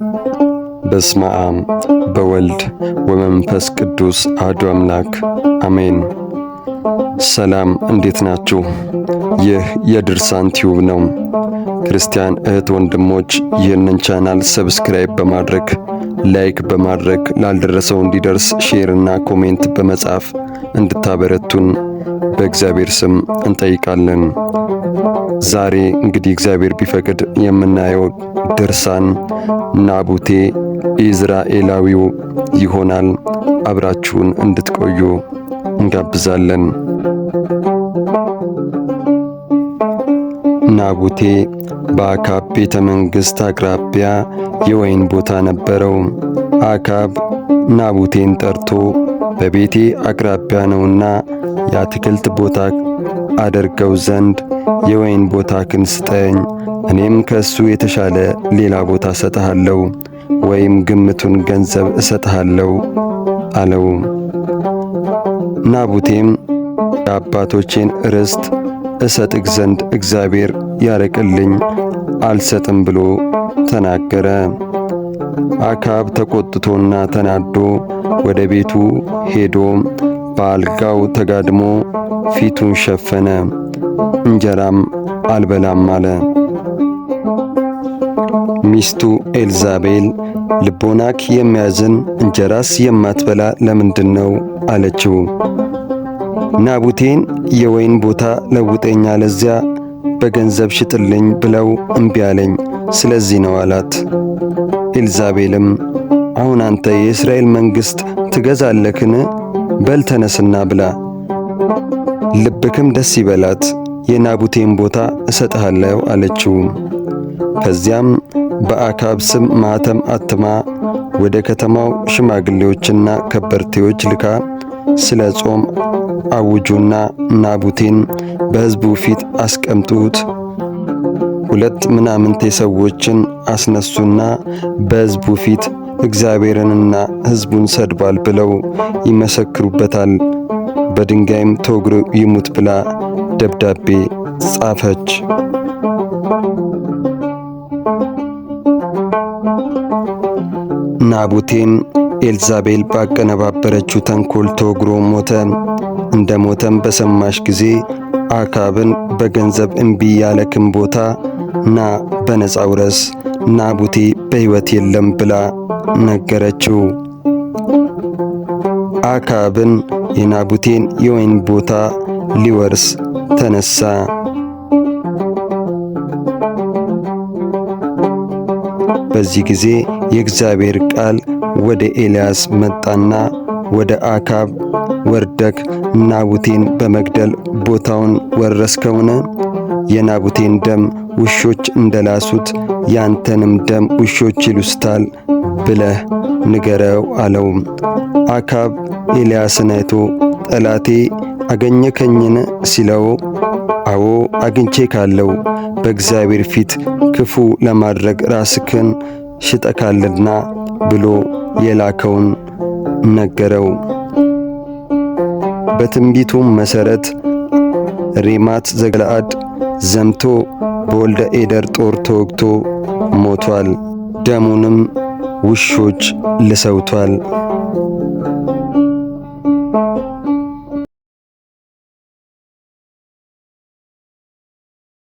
በስመ አብ በወልድ ወመንፈስ ቅዱስ አሐዱ አምላክ አሜን። ሰላም፣ እንዴት ናችሁ? ይህ የድርሳን ቲዩብ ነው። ክርስቲያን እህት ወንድሞች ይህንን channel subscribe በማድረግ፣ like በማድረግ፣ ላልደረሰው እንዲደርስ share እና comment በመጻፍ እንድታበረቱን በእግዚአብሔር ስም እንጠይቃለን። ዛሬ እንግዲህ እግዚአብሔር ቢፈቅድ የምናየው ድርሳን ናቡቴ ኢይዝራኤላዊው ይሆናል። አብራችሁን እንድትቆዩ እንጋብዛለን። ናቡቴ በአካብ ቤተ መንግሥት አቅራቢያ የወይን ቦታ ነበረው። አካብ ናቡቴን ጠርቶ በቤቴ አቅራቢያ ነውና የአትክልት ቦታ አደርገው ዘንድ የወይን ቦታህን ስጠኝ፣ እኔም ከእሱ የተሻለ ሌላ ቦታ እሰጥሃለሁ ወይም ግምቱን ገንዘብ እሰጥሃለሁ አለው። ናቡቴም የአባቶቼን ርስት እሰጥህ ዘንድ እግዚአብሔር ያርቅልኝ፣ አልሰጥም ብሎ ተናገረ። አካብ ተቆጥቶና ተናዶ ወደ ቤቱ ሄዶ በአልጋው ተጋድሞ ፊቱን ሸፈነ፣ እንጀራም አልበላም አለ። ሚስቱ ኤልዛቤል ልቦናክ የሚያዝን እንጀራስ የማትበላ ለምንድን ነው አለችው። ናቡቴን የወይን ቦታ ለውጠኝ፣ አለዚያ በገንዘብ ሽጥልኝ ብለው እምቢ አለኝ፣ ስለዚህ ነው አላት። ኤልዛቤልም አሁን አንተ የእስራኤል መንግሥት ትገዛለክን? በል ተነስና ብላ፣ ልብክም ደስ ይበላት፣ የናቡቴን ቦታ እሰጥሃለሁ አለችው። ከዚያም በአካብ ስም ማኅተም አትማ ወደ ከተማው ሽማግሌዎችና ከበርቴዎች ልካ ስለ ጾም አውጁና ናቡቴን በሕዝቡ ፊት አስቀምጡት። ሁለት ምናምንቴ ሰዎችን አስነሱና በሕዝቡ ፊት እግዚአብሔርንና ሕዝቡን ሰድቧል ብለው ይመሰክሩበታል፣ በድንጋይም ተወግሮ ይሙት ብላ ደብዳቤ ጻፈች። ናቡቴም ኤልዛቤል ባቀነባበረችው ተንኮል ተወግሮ ሞተ። እንደ ሞተም በሰማሽ ጊዜ አካብን በገንዘብ እምቢ ያለክን ቦታ ና በነፃ ውረስ፣ ናቡቴ በሕይወት የለም ብላ ነገረችው። አካብን የናቡቴን የወይን ቦታ ሊወርስ ተነሳ። በዚህ ጊዜ የእግዚአብሔር ቃል ወደ ኤልያስ መጣና ወደ አካብ ወርደክ ናቡቴን በመግደል ቦታውን ወረስከውን? የናቡቴን ደም ውሾች እንደላሱት ያንተንም ደም ውሾች ይልሱታል ብለህ ንገረው አለው። አካብ ኤልያስን አይቶ ጠላቴ አገኘከኝን ሲለው፣ አዎ አግኝቼ ካለው በእግዚአብሔር ፊት ክፉ ለማድረግ ራስክን ሽጠካልና ብሎ የላከውን ነገረው። በትንቢቱም መሠረት ሬማት ዘገለዓድ ዘምቶ በወልደ ኤደር ጦር ተወግቶ ሞቷል። ደሙንም ውሾች ልሰውቷል።